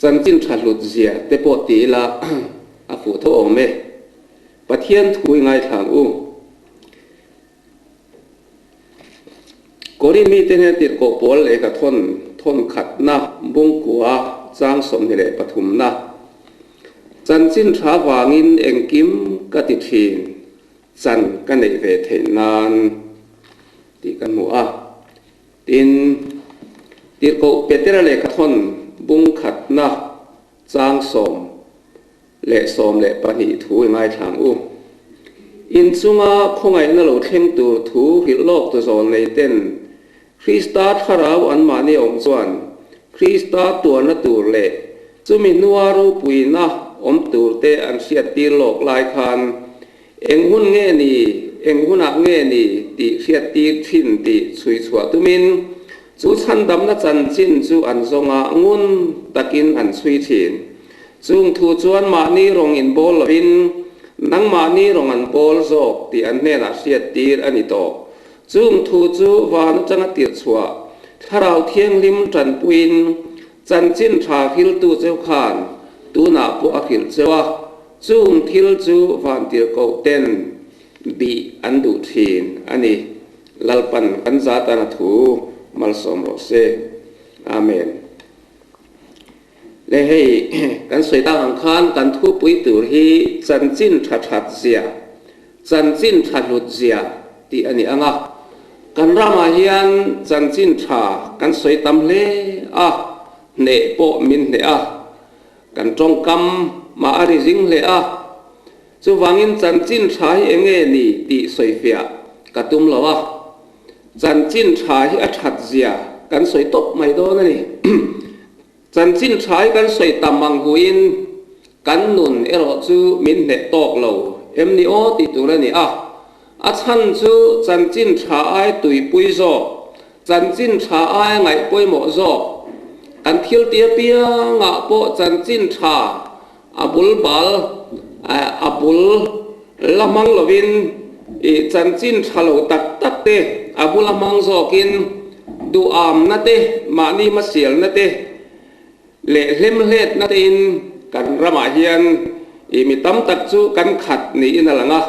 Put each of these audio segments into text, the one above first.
Chanchin tha hlut zia te pawh ti ila a fuh tho awm e. Pathian thu i ngaithla ang u. Korin mite hnen tirhkoh pawl lehkha thawn thawn khatna bungkua chang 23 na chanchin tha vangin engkim ka ti thin chan ka neih ve theih nan tih kan hmu a. Tin, tirhkoh Petera lehkha thawn bung khatna chang 10 le 12 thu i ngaithla ang u. In chunga khawngaihna lo thleng tur thu hrilh lawk tu zawl nei ten Krista thlarau anmahni a awm chuan Krista tuarna tur leh chumi hnua ropuina awm tur te an hriat tir lawk lai khan eng hun nge ni, eng hunah nge ni tih hriat tir thin tih chhui chhuah tumin chu chhandamna chanchin chu an zawnga ngun takin an chhui thin. Chung thu chuan mahni rawng in bawl lovin nangmahni rawng an bawl zawk tih an hnenah hriat tir a ni tawh. Chung thu chu van atanga tirh chhuah Thlarau Thianghlim tanpuiin chanchin tha hriltu cheu khan tunah pawh a hrilh cheu a, chung thil chu van tirhkoh ten bih an duh thin a ni. Lalpan kan zat an a thu malsawm rawh se. Amen. Le hei, kan sawi tak ang khan kan thupui tur hi chanchin tha that zia, chanchin tha hlut zia tih a ni ang a. Kan ramah hian chanchin tha kan sawi tam hle a, hneh pawh min hneh a, kan tawngkam mah a ri zing hle a. Chuvangin chanchin tha hi eng nge ni tih sawifiah ka tum lo a. Chanchin tha hi a that zia kan sawi tawp mai dawn a ni. Chanchin tha hi kan sawi tam ang huin kan nun erawh chu min hneh tawk lo em ni aw tih tur a ni a. A chhan chu chanchin tha ai tuipui zawk, chanchin tha ai ngaih pawimawh zawk, kan thil ti apiangah pawh chanchin tha a bul bal, a bul la hmang lovin i chanchin tha lo tak tak te a bula hmang zawkin duhamna te, mahni hmasialna te leh hlemhletna tein kan ramah hian i mi tam tak chu kan khat niin a lang a.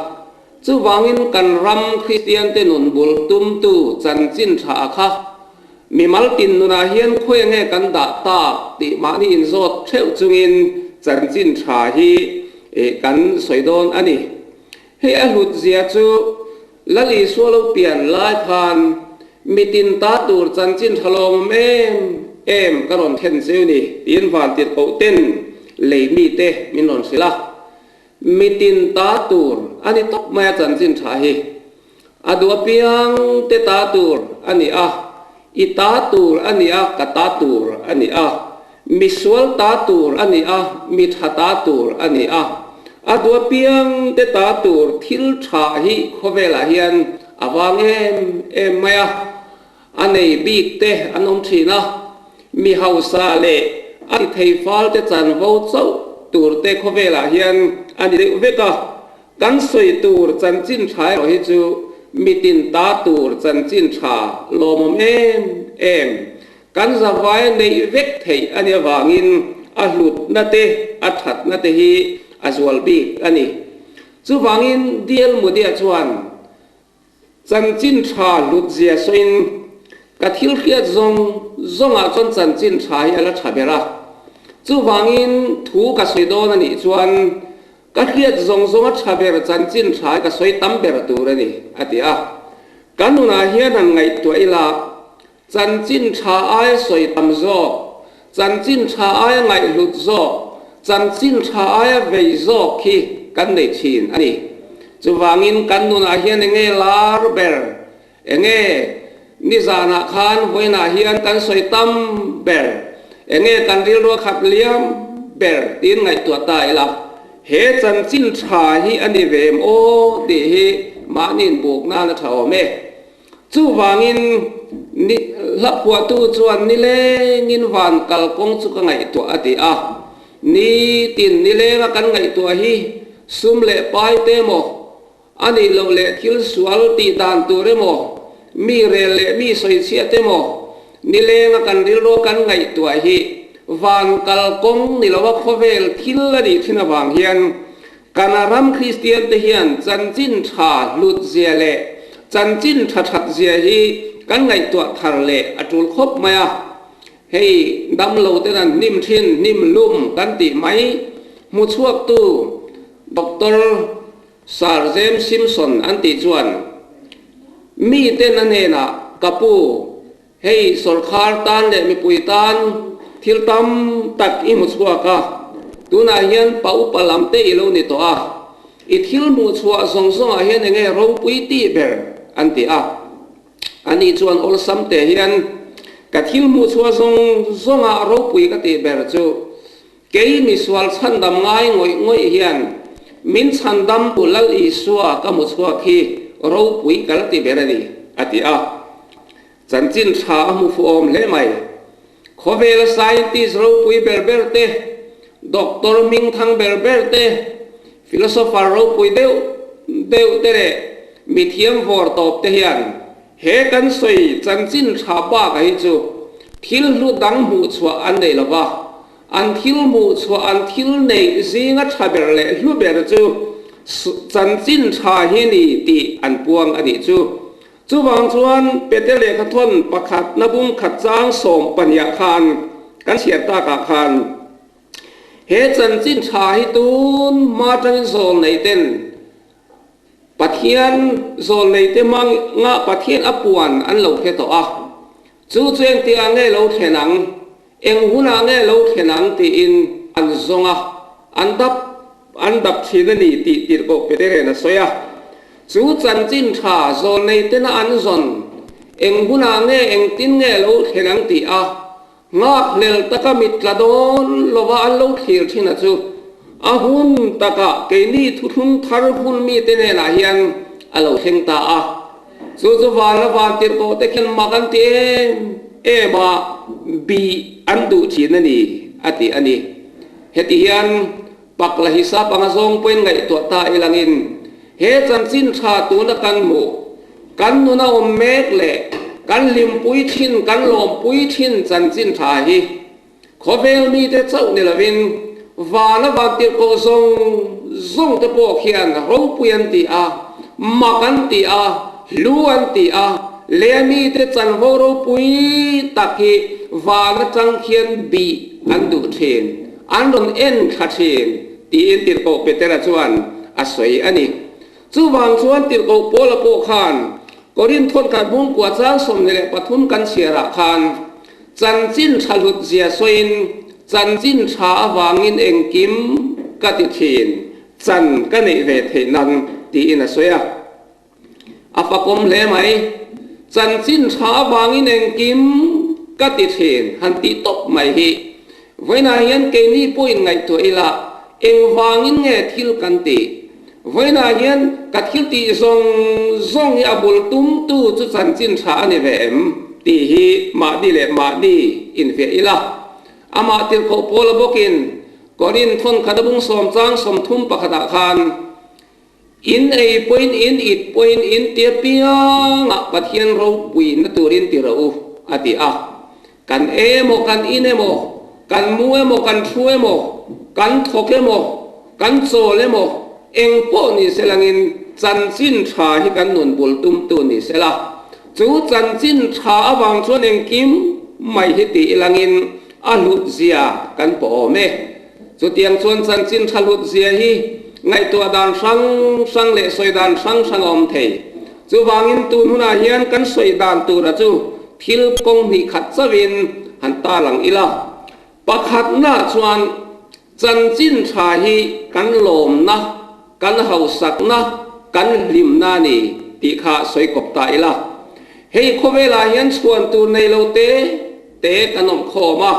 Chuvangin kan ram Kristian te nun bul tumtu chanchin tha kha Mimal tin nunah hian khawi nge kan dah tak tih mahni inzawt theuh chungin chanchin tha hi kan sawi dawn a ni. Hei a hlut zia chu Lal Isua lo pian lai khan mitin ta tur chanchin tha lawmawm em em ka rawn thlen cheu ni tiin vantirhkoh ten lei mite min rawn hrilh a. Mitin ta tur a ni tawp mai a chanchin tha hi. A duh apiang te ta tur a ni a, i ta tur a ni a, ka ta tur a ni a, mi sual ta tur a ni a, mi tha ta tur a ni a. A duh apiang te ta tur thil tha hi khawvelah hian a vang em em mai a, a nei bik te an awm thin a, mi hausa leh a ti thei fal te chanvo chauh tur te khawvelah hian a ni deuh vek a. Kan sawi tur chanchin tha erawh hi chu mitin ta tur chanchin tha lawmawm em em, kan zavai neih vek theih a nih avangin a hlutna te, a thatna te hi a zual bik a ni. Chuvangin DL Mudia chuan Chanchin tha hlut zia sawiin ka thil hriat zawng zawngah chuan chanchin tha hi a la tha ber a. Chuvangin thu ka sawi dawn a nih chuan ka hriat zawng zawnga tha ber chanchin tha hi ka sawi tam ber tur a ni, a ti a. Kan nunah hian han ngaihtuah ila, Chanchin tha aia sawi tam zawk, chanchin tha aia ngaihhlut zawk, chanchin tha aia vei zawk hi kan nei thin a ni. Chuvangin kan nunah hian enge lar ber, enge nizanah khan vawiinah hian kan sawi tam ber, enge kan rilru a khat liam ber tiin ngaihtuah ta ila, he chanchin tha hi a ni ve em aw tih hi mahni inbuk nan a tha awm e. Chuvangin, ni, hla phuahtu chuan nilengin van kalkawng chu ka ngaihtuah a ti a. Nitin nilenga kan ngaihtuah hi sum leh pai te emaw, a nih loh leh thil sual tih dan tur emaw, mi rel leh mi sawichhiat emaw, nilenga kan rilru kan ngaihtuah hi. van kalkawng ni lova khawvel thil a nih thin avang hian kan ram Kristian te hian chanchin tha hlut zia leh chanchin tha that zia hi kan ngaihtuah thar leh a tul khawp mai a. Hei damlo ten an hnim thin hnim lum kan tih mai hmu chhuaktu Doctor Sir James Simpson an tih chuan miten a hnenah ka pu hei sawrkhar tan leh mipui tan thil tam tak i hmu chhuak a, tunah hian pa upa lam te i lo ni tawh a, i thil hmuh chhuah zawng zawngah hian enge ropui tih ber an ti a. Ani chuan awlsam te hian ka thil hmuh chhuah zawng zawngah ropui ka tih ber chu kei misual chhandam ngai ngawih ngawih hian min chhandam tu Lal Isua ka hmu chhuak hi ropui ka la ti ber a ni, a ti a. Chanchin tha a hmu fuhawm hle mai. Khawvela scientist ropui ber ber te, doctor hmingthang ber ber te, philosopher ropui deuh deuh te leh mithiam vawr tawp te hian he kan sawi chanchin tha baka hi chu thil hlu dang hmuh chhuah an nei lo va, an thil hmuh chhuah an thil neih zinga tha ber leh hlu ber chu chanchin tha hi ni tih an puang a nih chu. Chuvang chuan Pete lehkha thawn pakhat na bung khat chang sawm pahniah khan kan chhiar takah khan he chanchin tha hi tun hma atangin zawl nei ten Pathian zawl nei te hmanga Pathian a puan an lo hre tawh a, chu chu engtiah nge lo thlen ang, eng hunah nge lo thlen ang tiin an zawng a, an dap An dap thin a ni tih tirhkoh Petere'n a sawi a. Chu chanchin tha zawlnei tena an zawn, eng hunah nge engtin nge lo thlen ang tih a nghakhlel taka mit tla dawn lova an lo thlir thin a chu a hun takah keini thuthlung thar hun mite hnenah hian a lo thleng ta a. Chu chu vana van tirhkoh te khian mak an ti em em a, bih an duh thin a ni a ti a ni. Heti hian pak la hisap anga zawng pawhin ngaihtuah ta ilangin he chanchin tha tuna kan hmuh, kan nuna awm mek leh kan hlimpui thin, kan lawmpui thin chanchin tha hi khawvel mite chauh ni lovin vana vantirhkoh zawng zawng te pawh khian ropui an ti a, mak an ti a, hlu an ti a, leh mite chanvo ropui tak hi van atang khian bih An duh thin, an rawn en thla thin, tiin Tirhkoh Petera chuan a sawi a ni. Chuvang chuan Tirhkoh Paula pawh khan Korinth thawnkhat bungkua chang 23 kan chhiarah khan chanchin tha hlut zia sawiin, Chanchin tha avangin engkim ka ti thin, chan ka neih ve theih nan, tiin a sawi a. A fakawm hle mai. Chanchin tha avangin engkim ka ti thin han tih tawp mai hi. Vawiinah hian keini pawhin ngaihtuah ila engvangin nge thil kan tih? Vawiinah hian ka thil tih zawng zawng hi a bul tumtu chu chanchin tha a ni ve em? tih hi mahni leh mahni infiah ila. Amah tirhkoh Paula bawkin Korinth thawnkhat a bung sawm chang 31 ah khan, In ei pawhin in it pawhin in ti apiangah Pathian ropuina turin ti rawh u, a ti a. Kan ei emaw, kan in emaw, kan mu emaw, kan thu emaw, kan thawk emaw, kan chawl emaw, eng pawh ni selangin chanchin tha hi kan nun bul tumtu ni sela. Chu chanchin tha avang chuan engkim mai hi ti ilangin a hlut zia kan pawh awm e. Chutiang chuan chanchin tha hlut zia hi ngaihtuah dan hrang hrang leh sawi dan hrang hrang a awm thei. Chuvangin tun hunah hian kan sawi dan tura chu thil kawng hnih khat chauhin han tarlang ila. Pakhatnaah chuan chanchin tha hi kan lawmna, kan hausakna, kan hlimna a ni tih kha sawi kawp ta ila. Hei khawvelah hian chhuan tur nei lo te te kan awm khawm a.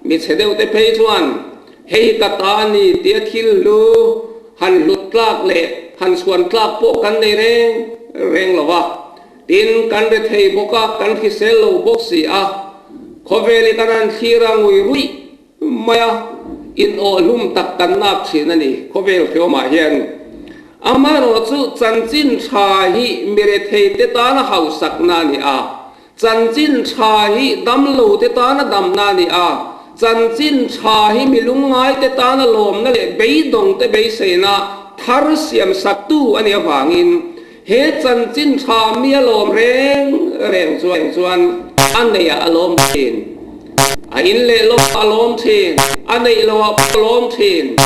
Mi chhe deuh te phei chuan hei ka ta a ni tia thil hlu han hlut tlak leh han chhuan tlak pawh kan nei reng reng lo va. Tin, kan re thei bawk a, kan hrisel lo bawk si a. Khawvel hi kan han thlir a ngui ruih mai a, inawh hlum tak kan nak thin a ni khawvel hriawmah hian. Amaherawhchu chanchin tha hi mi rethei te tana hausakna a ni a. Chanchin tha hi damlo te tana damna a ni a. Chanchin tha hi mi lungngaite tana lawmna leh beidawngte beiseina thar siamsaktu a nih avangin he chanchin tha mi a lawm reng reng chuan a neihah a lawm thin, a in leh lovah a lawm thin, a neih lohah pawh a lawm thin.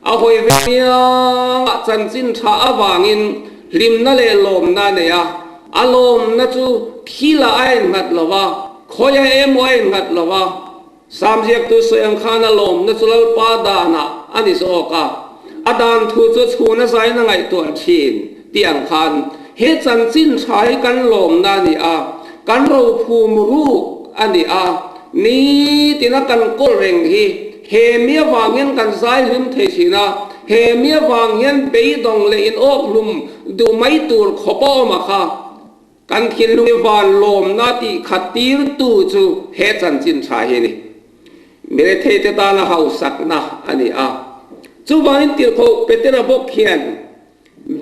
A hawi ve miangah chanchin tha avangin hlimna leh lawmna a nei a, a lawmna chu thilah a innghat lo va, khawiah emaw a innghat lo va. Sam ziaktu sawi ang khan a lawmna chu Lalpa danah a ni zawk a, a dan thu chu chhuna zain a ngaihtuah thin tih ang khan he chanchin tha hi kan lawmna a ni a, kan rophum ruk a ni a, nitina kan kawl reng hi he mi avang hian kan zai hlim thei thin a, he mi avang hian beidawng leh inawkhlum duh mai tur khawp a awm a kha. Kan thinlung i van lawmna tih khat tirtu chu he chanchin tha hi a ni. Miretheite tana hausakna a ni a. Chuvangin tirhkoh Petera bawk hian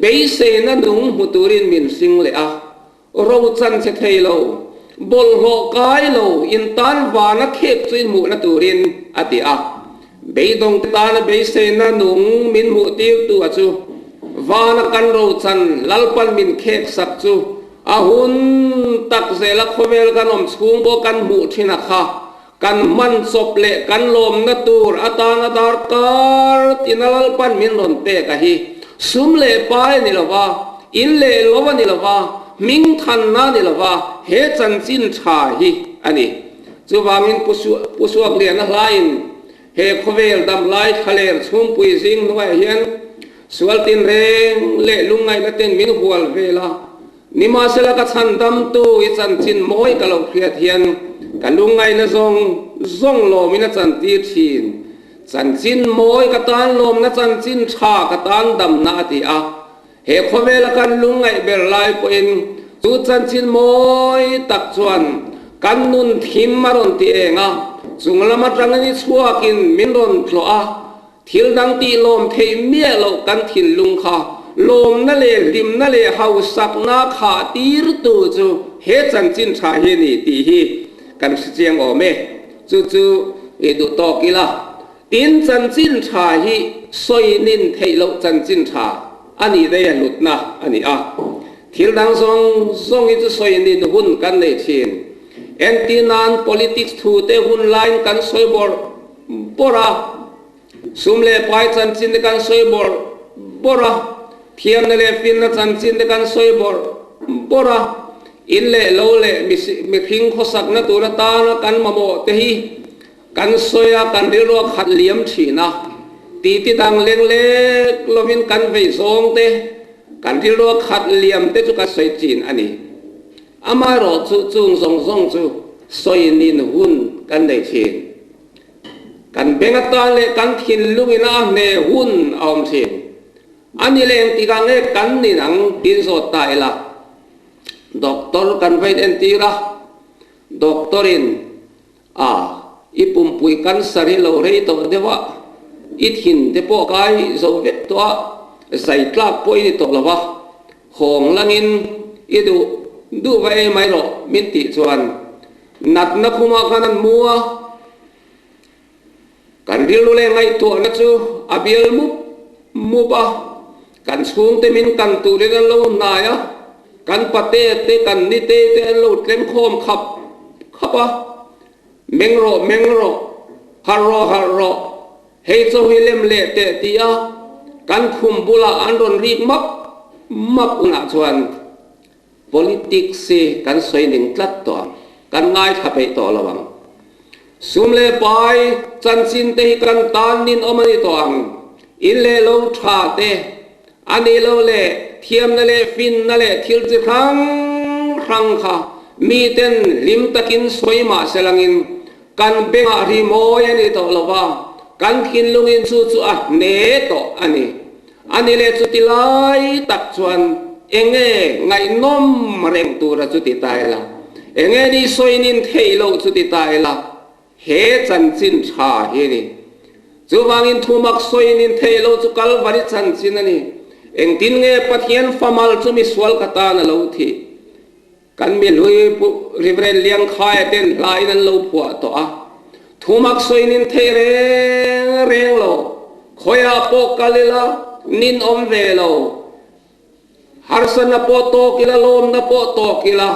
beiseina nung hmu turin min hring leh a, ro chan che thei lo, bawlhhlawh kai lo intan vana khek chu inhmuhna turin a ti a. Beidawngte tana beiseina nung min hmuh tirtu a chu vana kan rochan Lalpan min khek sak chu a hun tak zela khawvel kan awm chhung pawh kan hmuh thin a kha kan hman chawp leh kan lawmna tur atana darkar tina Lalpan min rawn pek a hi sum leh pai a ni lova, in leh lo a ni lova, hming thanna a ni lova, he chanchin tha hi a ni. Chuvangin Pu Suakliana hlain he khawvel damlai thlaler chhungpui zing hnuaiah hian sual tinreng leh lungngaihna ten min hual vel a, nimahsela ka chhandamtu i chanchin mawi ka lo hriat hian ka lungngaihna zawng zawng lawmin a chantir thin. Chanchin mawi ka tan lawmna chanchin tha ka tan damna a ti a. He khawvela kan lungngaih ber lai pawhin chu chanchin mawi tak chuan kan nun thim a rawn ti eng a, chung lam atangin i chhuakin min rawn tlawh a, thil dang tih lawm theih miah loh kan thinlung kha lawmna leh hlimna leh hausakna khah tirtu chu he chanchin tha hi a ni tih hi kan hrechiang awm e. Chu chu i duh tawk ila. Tin, chanchin tha hi sawinin theih loh chanchin tha a nih daih a hlutna a ni a. Thil dang zawng zawng hi chu sawinin hun kan nei thin. Entir nan politics thu te hun laiin kan sawi bawrh bawrh a, sum leh pai chanchin te kan sawi bawrh bawrh a, thiamna leh finna chanchin te kan sawi bawrh bawrh a, in leh lo leh mihring khawsakna tur atana kan mamawh te hi Kan sawi a, kan rilru a khat liam thin a, titi dang leng lek lovin kan vei zawng te, kan rilru a khat liam te chu kan sawi chin a ni. Amaherawh chu chung zawng zawng chu sawi nin hun kan nei thin. Kan beng atan leh kan thinlungin a hne hun a awm thin. A ni leng tikah nge kan nin ang tiin zawt ta ila. Doctor kan va inentir a, doctor in A, i pumpui cancer hi lo rei tawh deuh a, i thin te pawh kai zo vek tawh a, zai tlak pawh i ni tawh lo va, hawng langin i duh duh va ei mai rawh min tih chuan natna khumah khan an mu a, kan rilru leh ngaihtuahna chu a bial mup mup a, kan chhungte min kan turin an lo hnai a. Kan pate te, kan nite te an lo tlem khawm khap khap a, Meng rawh, meng rawh, harh rawh, harh rawh, hei chaw hi lem leh teh ti a kan khum bulah an rawn rik map map hunah chuan politics hi kan sawi ning tlat tawh ang, kan ngaithla peih tawh lo ang. Sum leh pai chanchin te hi kan tan ninawm a ni tawh ang, in leh lo tha te, A nih lo leh thiamna leh finna leh thil chi hrang hrang kha miten hlim takin sawi mah se langin kan bengah ri mawi a ni tawh lo va, kan thinlungin chu chu a hne tawh a ni. A ni leh chuti lai tak chuan enge ngaihnawm reng tura chuti ta ila, enge ni sawinin theih loh chuti ta ila, He chanchin tha hi a ni. Chuvangin thumak sawiin in theih lo chu Kalvari chanchin a ni. Engtin nge Pathian famal chu misual ka tan a lo thih? Kan mihlui Pu Reverend Liangkhaia ten hlain an lo phuah tawh a. Thumak sawi nin thei reng reng lo, khawiah pawh kal ila nin awm ve lo. Harsatna pawh tawk ila, lawmna pawh tawk ila,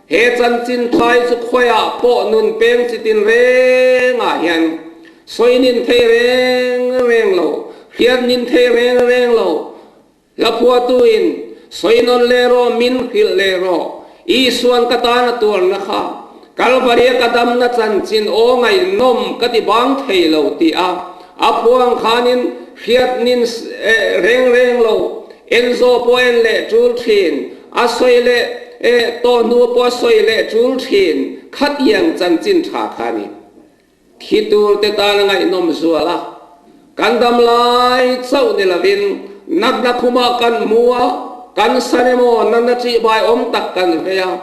he chanchin thlai chu khawiah pawh nun peng chitin rengah hian sawi nin thei reng reng lo, hriat nin thei reng reng lo. Hlaphuatuin, Sawi nawn leh rawh, min hrilh leh rawh, Isuan ka tan a tuarna kha, Kalvaria ka damna chanchin aw ngaihnawm ka ti bang thei lo tih a a phuang khanin hriat nin reng reng lo, en zawh pawh en leh tul thin, a sawi leh tawh hnu pawh a sawi leh tul thin, khatiang chanchin tha kha a ni. Thi tur te tan a ngaihnawm zual a, kan dam lai chauh ni lovin natna khumah kan hmu a, kan san emaw natna ṭihbai awm tak kan vei a,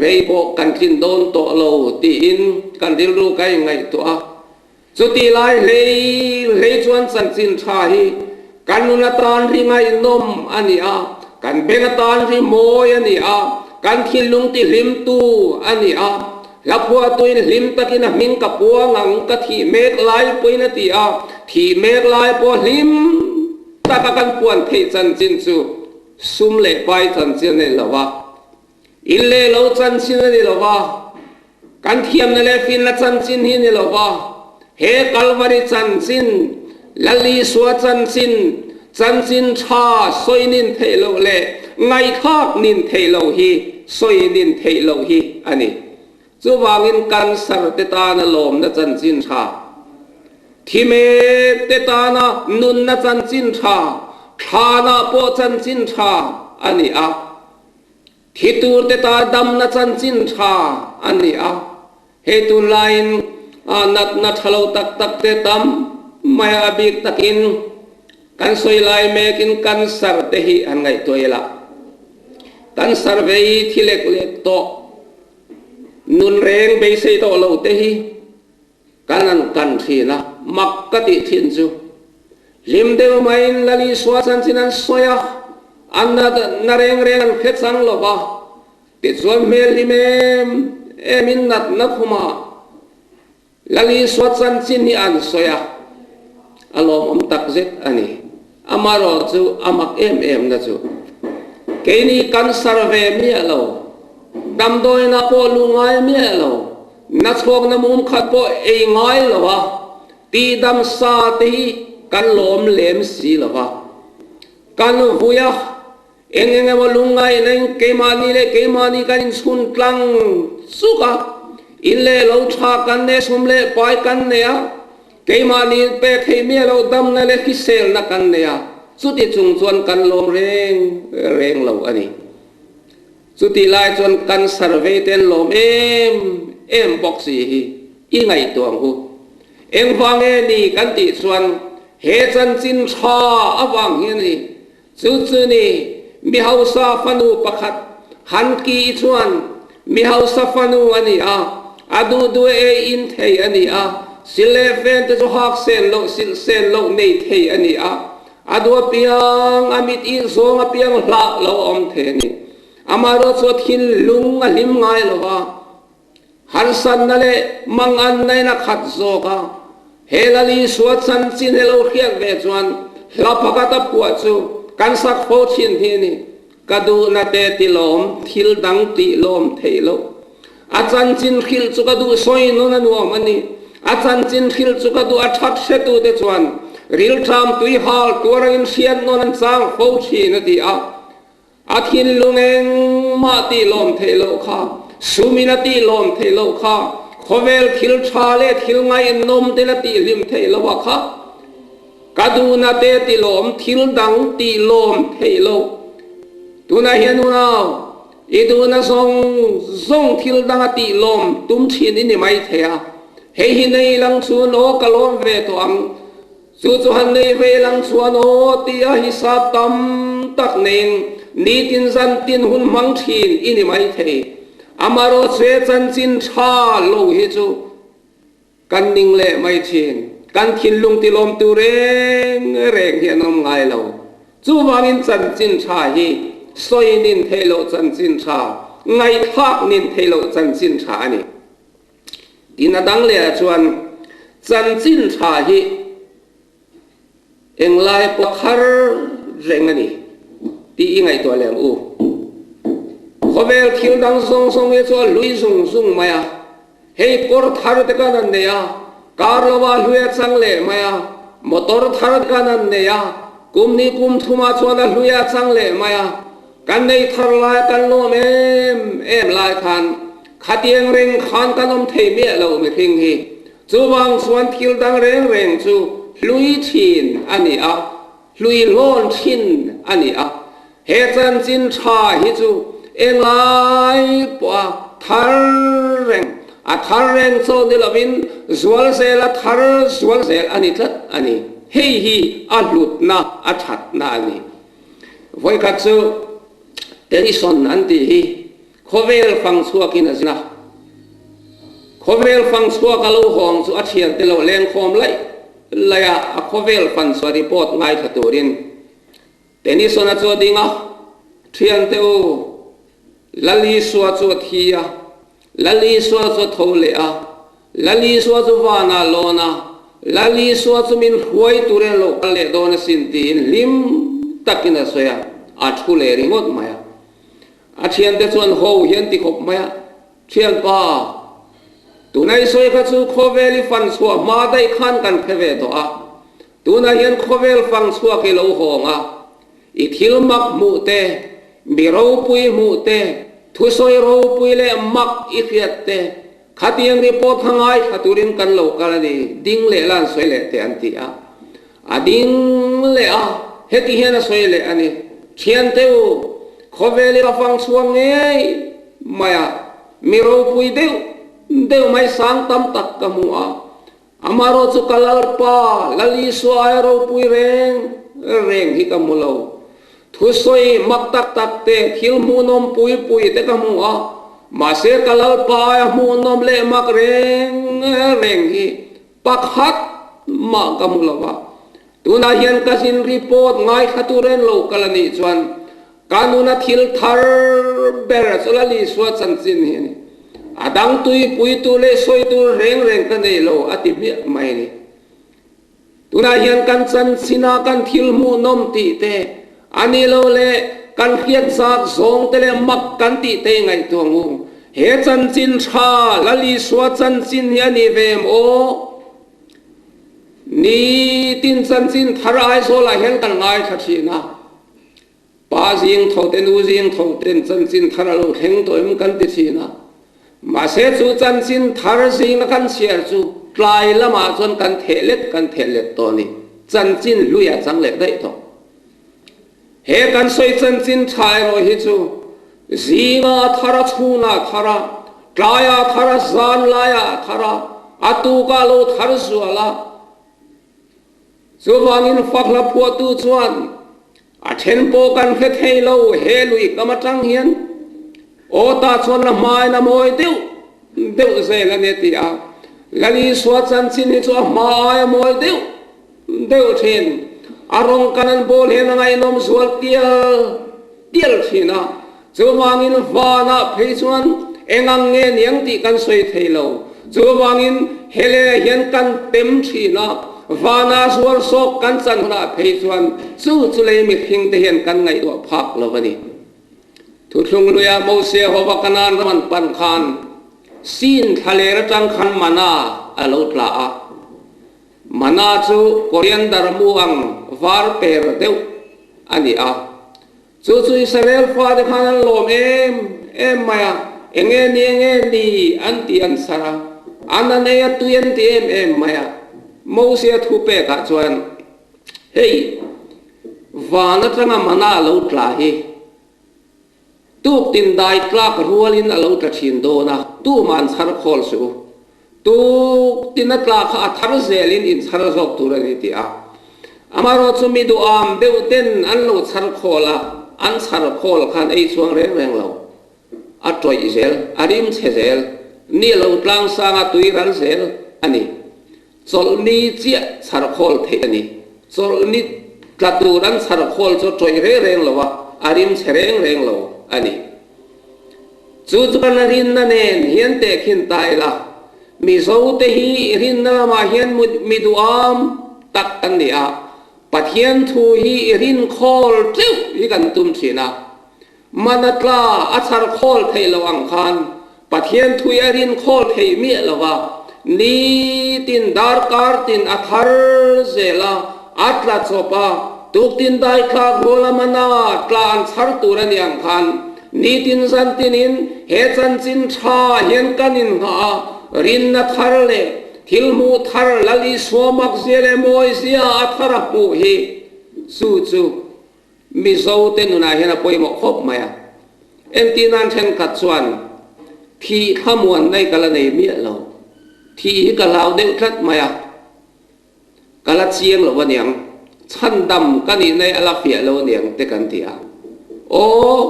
rei pawh kan tlin dawn tawh lo tiin kan rilru ka inngaihtuah a. Chutih lai hlei hlei chuan chanchin ṭha hi kan nun atan ri ngaihnawm a ni a, kan beng atan ri mawi a ni a, kan thinlung tihlimtu a ni a. Hlaphuahtuin hlim takin a hming ka puang ang ka thih mek lai pawhin a ti a, thih mek lai pawh hlim taka kan puan theih chanchin chu sum leh pai chanchin a ni lo va, in leh lo chanchin a ni lo va, kan thiamna leh finna chanchin hi a ni lo va, he Kalvari chanchin, Lal Isua chanchin, chanchin tha sawi nin theih loh leh ngaihthlak nin theih loh hi sawi nin theih loh hi a ni. Chuvangin cancer te tana lawmna chanchin tha, thi mek te tana nunna chanchin tha, thlanah pawh chanchin tha a ni a. Thi tur te ta damna chanchin tha a ni a, hei tunlaiin natna tha lo tak tak te tam mai a bik takin kan sawi lai mekin cancer te hi han ngaihtuah ila. Cancer vei thi lek lek tawh, nun reng beisei tawh lo te hi Kan an kan thin a, mak ka tih thin chu. Hlim deuh maiin Lal Isua chanchin an sawi a, an natna reng reng an hre chang lo va, tichuan hmel hlim em emin natna khumah Lal Isua chanchin hi an sawi a, a lawmawm takzet a ni. Amaherawh chu a mak em em na chu keini kan sar ve miah lo, damdawiinah pawh luh ngai miah lo, Nachhawkna mum khat pawh ei ngai lo a, tihdam sa te hi kan lawm lem si lo va. Kan vui a, eng eng emaw lungngaihna in keimahni leh keimahni kan inchhun tlang chuk a, in leh lo tha kan nei, sum leh pai kan nei a, keimahni in pek theih miah loh damna leh hriselna kan nei a, chuti chung chuan kan lawm reng reng lo a ni. Chutih lai chuan cancer vei te an lawm em em bawk si hi i ngaihtuah ang u. Engvang nge ni kan tih chuan he chanchin tha avang hi a ni. Chu chu ni mi hausa fanu pakhat han ki chuan mi hausa fanu a ni a, a duh duh ei in thei a ni a, sil leh fen te chu hak sen loh silh sen loh nei thei a ni a, A duh apiang, a mit ih zawng apiang hlah lo a awm thei a ni. Amaherawh chu a thinlung a hlim ngai lo va, harsatna leh manganna in a khat zawk a. He Lal Isua chanchin he lo hriat ve chuan hla pakhat a phuah chu kan sak fo thin hi a ni. Ka duhna te ti lawm, thil dang tih lawm theih loh. A chanchin hrilh chu ka duh sawi nun a nuam a ni. A chanchin hrilh chu ka duh a that hretute chuan rilṭam tui hal tuar angin hriat nawn an chang fo thin a ti a. A thinlung engmah tih lawm theih loh kha, sumin a tih lawm theih loh kha, khawvel thil ṭha leh thil ngaihnawm ten a tih hlim theih loh a kha. Ka duhna te ti lawm, thil dang tih lawm theih loh. Tunah hian unau, i duhna zawng zawng thil dang a tih lawm tum thin i ni mai thei a. Hei hi nei lang chuan aw ka lawm ve tawh ang. Chu chu han nei ve lang chuan aw tia hisap tam tak neiin nitin zan tin hun hmang thin i ni mai thei. Amaherawhchu chanchin tha lo hi chu Kan ning leh mai thin. Kan thinlung tilawmtu reng reng hi an awm ngai lo. Chuvangin chanchin tha hi sawi nin theih loh chanchin tha, ngaihthlak nin theih loh chanchin tha a ni. Tin a dang leh ah chuan chanchin tha hi englai pawh thar reng a ni tih i ngaihtuah leh ang u. Khawvel thil dang zawng zawng hi chu a hlui zung zung mai a, hei kawr thar te khan an nei a, kar lova hlui a chang leh mai a, motor thar te khan an nei a, kum ni kum thumah chuan a hlui a chang leh mai a, Kan nei thar lai kan lawm em em lai khan khatiang reng khan kan awm thei miah lo mihring hi. Chuvang chuan thil dang reng reng chu hlui thin a ni a, hlui hlawn thin a ni a. He chanchin tha hi chu englai pawha thar reng, a thar reng chaw ni lovin zual zel a thar zual zel a ni tlat a ni. Hei hi a hlutna, a thatna a ni. Vawikhat chu Tennyson an tih hi khawvel fang chhuakin a zin a. Khawvel fang chhuak a lo hawng chu a thiante lo lengkhawm laih laih a, a khawvel fan chhuah report ngaithla turin Tennyson-a chu a ding a, Thiante u, Lal Isua chu a thi a, Lal Isua chu a tho leh a, Lal Isua chu vanah a lawn a, Lal Isua chu min hruai turin a lo kal leh dawn asin tiin hlim takin a sawi a, a thu leh ringawt mai a. A thiante chuan ho hi an ti khawp mai a, Thianpa, tunah i sawi kha chu khawvel i fan chhuah hma daih khan kan hre ve tawh a, tunah hian khawvel fang chhuak i lo hawng a, I thil mak hmuh te, mi ropui hmuh te, thusawi ropui leh mak i hriat te, khatiang report kha ngaithla turin kan lo kal a ni, ding leh la an sawi leh teh an ti a. A ding leh a, heti hian a sawi leh a ni, Thiante u, khawvel i ka fang chhuak ngei mai a, mi ropui deuh deuh mai sang tam tak ka hmu a, Amarawh chu ka Lalpa, Lal Isua aia ropui reng reng hi ka hmu lo. Thusawi mak tak tak te, thil hmuhnawm pui pui te ka hmu a, mahse ka Lalpa aia hmuhnawm leh mak reng reng hi pakhat mah ka hmu lo va. Tunah hian ka zin report ngaithla tur en lo kal a nih chuan ka nuna thil thar ber chu Lal Isua chanchin hi a ni. A dang tuipui tur leh sawi tur reng reng ka nei lo a ti hmiah mai a ni. Tunah hian kan chanchina kan thil hmuhnawm tih te, a ni lo leh kan hriat zak zawng te leh mak kan tih te i ngaihtuah ngu. He chanchin tha Lal Isua chanchin hi a ni ve em aw? Nitin chanchin thar Aizawlah hian kan ngaithla thin a, pa zing tho te nu zing tho ten chanchin thar a lo thleng tawh em kan ti thin a, mahse chu chanchin thar zinga kan chhiar chu tlai lamah chuan kan theh let kan theh let tawh a ni, chanchin hlui a chang leh daih tawh. He kan sawi chanchin tha erawh hi chu zinga a thar a, chhunah a thar a, tlaiah a thar a, zan laiah a thar a, a tukah a lo thar zual a. Chuvangin fakhla phuahtu chuan a then pawh kan hre thei lo, he lui kam atang hian aw tah chuan la hmain a mawi deuh deuh zel a ni a ti a. Lal Isua chanchin hi chu a hma aia mawi deuh deuh thin. A rawng kan an bawl hian a ngaihnawm zual tial tial thin a, chuvangin vanah phei chuan eng ang nge niang tih kan sawi thei lo. Chuvangin hele hian kan tem thin a, vanah zual sawk kan chan hunah phei chuan chu chu lei mihring te hian kan ngaihtuah phak lo a ni. Thuthlung luia Mose hova Kanaan ram an pan khan Sin thlaler atang khan mana a lo tla a. Mana chu coriander mu ang var per deuh a ni a. Chu chu Israel fate khan an lawm em em mai a, eng nge ni eng nge ni an ti an sar a, an an ei a tui an ti em em mai a. Mosia thu pekah chuan, Hei, van atanga mana lo tla hi, Tuk tin dai tlak rualin a lo tla thin dawn a, tumah an chhar khawl suh u. Tuk tin a tla kha a thar zelin in chhar zawk tur a ni ti a. Amaherawh chu mi duham deuh ten an lo chhar khawl a, an chhar khawl khan ei chhuang reng reng lo. A tawih zel, a rim chhe zel, ni lo tlang sanga tui ral zel a ni. Chawlhni chiah chhar khawl theih a ni. Chawlhni tla tur an chhar khawl chu tawih reng reng lo a, a rim chhe reng reng lo a ni. Chu chuan a rinna nen hian tehkhin ta ila. Mizote hi rinna lamah hian mi duham tak kan ni a, Pathian thu hi i rin khawl teuh hi kan tum thin a. Mana tla a chhar khawl theih loh ang khan Pathian thu hi a rin khawl theih miah lo va, nitin darkar tin a thar zel a, a tla chawp a, tuktin dai thlak ruala mana tla an chhar tur a ni ang khan nitin zan tinin he chanchin tha hian kan innghah a, rinna thar leh Thil hmuh thar Lal Isua makzia leh mawizia a thar a hmuh hi chu chu Mizo te nunah hian a pawimawh khawp mai a. Entir nan thenkhat chuan thih thlamuan mai ka la nei miah lo, thih hi ka hlau deuh tlat mai a, ka la chiang lo aniang, chhandam ka nih nai a la fiah lo aniang te kan ti a. Aw,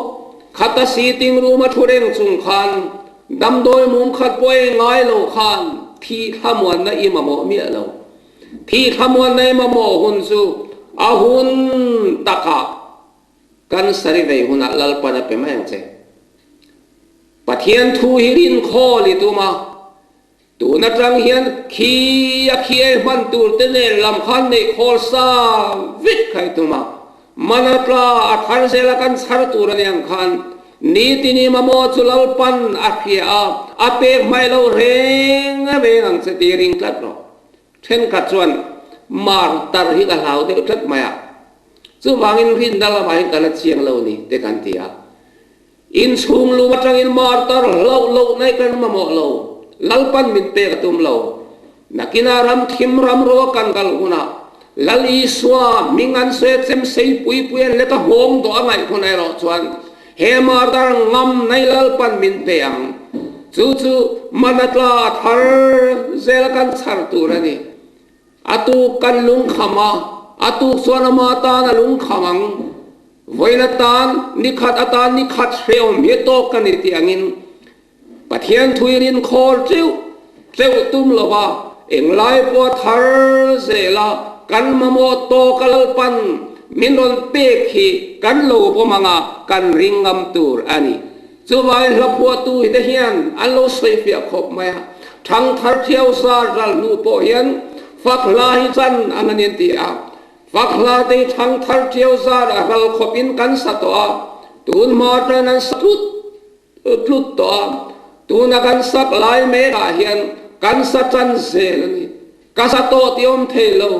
khata sitting room a thu reng chung khan damdawi mum khat pawh ei ngai lo khan thih thlamuanna i mamawh miah lo. Thih thlamuanna i mamawh hun chu a hun takah kan sari vei hunah Lalpan a pe mai ang che. Pathian thu hi rinkhawl i tum a. Tun atang hian khi a khi ei hman tur te nen lam khan neih khawl sa vek kha i tum a, man a tla a thar zel a kan chhar tur a ni ang khan nitin i mamawh chu Lalpan a hria a, a pek hmai lo reng reng ang che tih ring tlat rawh. Thenkhat chuan mar tar hi ka hlau deuh tlat mai a, chuvangin rinna lamah hian ka la chiang lo ni te kan ti a. Inchhung lum atangin martar hlauh loh nai kan mamawh lo, Lalpan min pek a tum lo. Nakinah ram thim ram ruak kan kal hunah Lal Isua hming an sawi a chem sei pui pui an lek a hawng dawh a ngaih hun erawh chuan he martar ngam nai Lalpan min pe ang. Chu chu man a tla a thar zel a kan chhar tur a ni. A tuk kan lungkham a, a tuk chuan ama tan a lungkham ang. Vawiin atan, nikhat atan nikhat hrehawm hi tawk ka ni tih angin Pathian thuirin khawl teuh teuh tum lova englai pawh a thar zel a, kan mamawh tawk a Lalpan min rawn pek hi kan lo pawm anga kan ring ngam tur a ni. Chuvangin hlaphuahtu hi te hian an lo sawifiah khawp mai a, thangthar thiau zar ral hnu pawh hian fak hla hi chan ang a ni an ti a, Fak hla te hi thangthar thiau zar a ral khawp in kan sa tawh a, tun hma atangin an sa tlut tlut tawh a, tuna kan sak lai mek ah hian kan sa tan zel a ni. Ka sa tawh tih awm thei lo,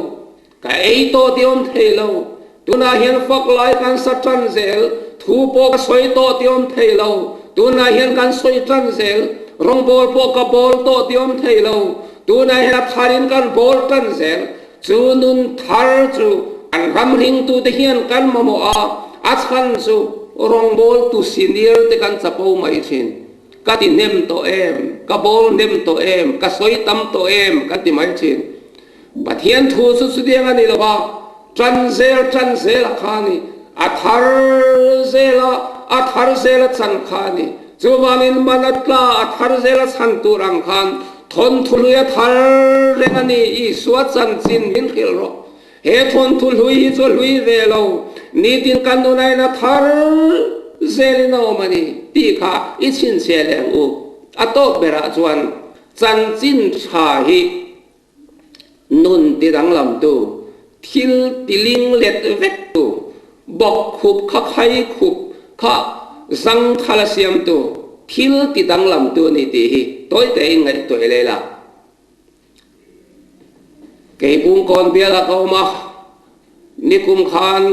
ka ei tawh tih awm thei lo, tunah hian fak lai kan sa tan zel, thu pawh ka sawi tawh tih awm thei lo, tunah hian kan sawi tan zel, rawngbawl pawh ka bawl tawh tih awm thei lo, tunah hian a tharin kan bawl tan zel, chu nun thar chu kan ram ringtute hian kan mamawh a, a chhan chu rawngbawltu senior te kan chapo mai thin. Ka ti hnem tawh em? Ka bawl hnem tawh em? Ka sawi tam tawh em? Kan ti mai thin. Pathian thu chu chutiang a ni lo va, tan zel tan zel a kha a ni. A thar zel a, a thar zel a chan kha a ni. Chuvangin man a tla, a thar zel a chhan tur ang khan thawnthu hlui a thar reng a ni. Isua chanchin min hrilh rawh. He thawnthu hlui hi chu a hlui ve lo, nitin kan nunain a thar zelin a awm a ni tih kha i chhinchhiah leh ang u. A tawp berah chuan chanchin tha hi nun ti danglamtu, thil ti ling let vektu, bawk khup kha khai khup kha zangthal a siamtu, thil ti danglamtu a ni tih hi tawi tein ngaihtuah leh la. Kei Bungkawn biala ka awm a, nikum khan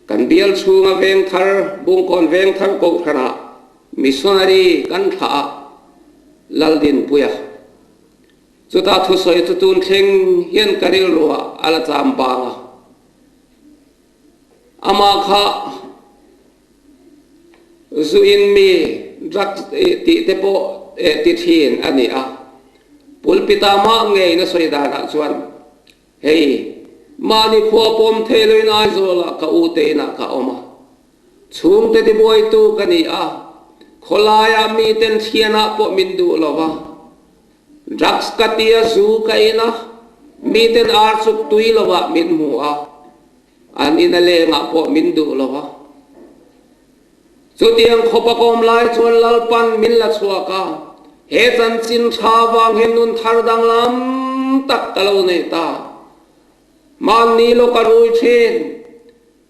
kan bial chhunga Vengthar, Bungkawn Vengthar Kohhranah missionary kan thlah a, Laldinpuia. Chuta thusawi chu tun thleng hian ka rilruah a la cham bang a. Amah kha zu in mi, drugs tih te pawh ti thin a ni a. Pulpit-ah mah ngeiin a sawi danah chuan, Hei, mahni khua pawm thei loin Aizawlah ka u te inah ka awm a. Chhungte tibuaitu ka ni a, khawlaiah miten thianah pawh min duh lo va. Drugs ka tia zu ka in a, miten ar chuk tui lovah min hmu a, an ina lengah pawh min duh lo va. Chutiang khawpa kawm lai chuan Lalpan min la chhuak a. He chanchin tha vang hian nun thar danglam tak ka lo nei ta. Mahni lawk a rui thin.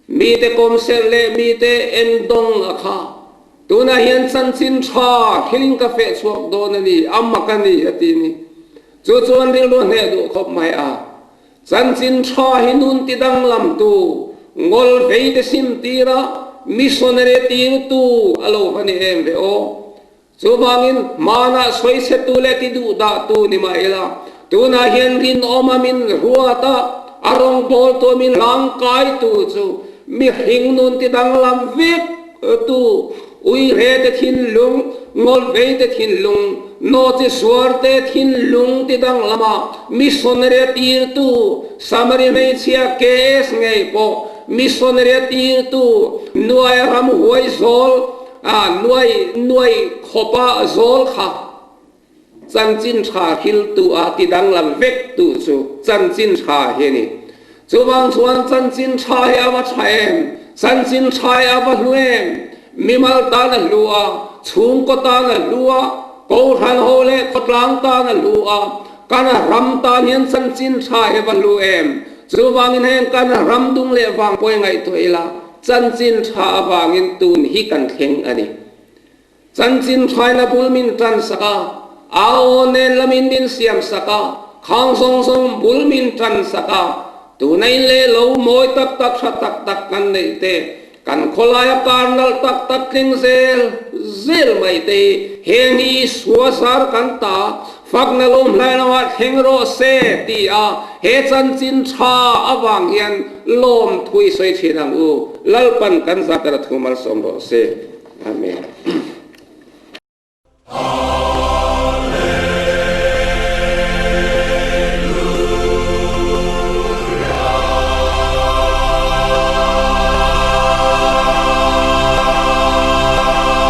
Mite kawmserh leh mite endawng a kha. Tunah hian chanchin tha hrilin ka feh chhuak dawn a ni, a mak a ni, a ti ni. Chu chuan rilru hneh duh khawp mai a. Chanchin tha hi nun ti danglamtu, ngawl vei te sim tira missionary tirtu a lo va ni em ve aw. Chuvangin, hmanah sawichhetu leh ti duhdahtu ni mah ila, tunah hian rinawma min ruat a, a rawngbawltu min hlangkaitu chu mihring nun ti danglam vek tu, uihrete thinlung, ngawlveite thinlung, nawchi suarte thinlung ti danglama missionary a tirtu, Samari hmeichhia KS ngei pawh missionary a tirtu, nuaia ramhuai zawl, A nuai nuai khawpa zawl kha chanchin tha hriltu a ti danglam vek tu chu chanchin tha hi a ni. Chuvang chuan chanchin tha hi a va tha em? Chanchin tha hi a va hlu em? Mimal tan a hlu a, chhungkaw tan a hlu a, kohhran ho leh khawtlang tan a hlu a, kan ram tan hian chanchin tha hi a va hlu em? Chuvangin heng kan ram dung leh vang pawh i ngaihtuah ila, Chanchin tha avangin tun hi kan thleng a ni. Chanchin thaina bul min tan sak a, au nen lamin min siam sak a, khang zawng zawng bul min tan sak a, tuna in leh lo mawi tak tak tha tak tak kan neih te, kan khawlaia kar nalh tak tak tling zel zel mai te hi heng hi Isua zar kan ta Fakna lawmhlai lamah thleng rawh se ti a he chanchin tha avang hian lawm thui sawi thin ang u. Lalpan kan zat a thu malsawm rawh se. Amen.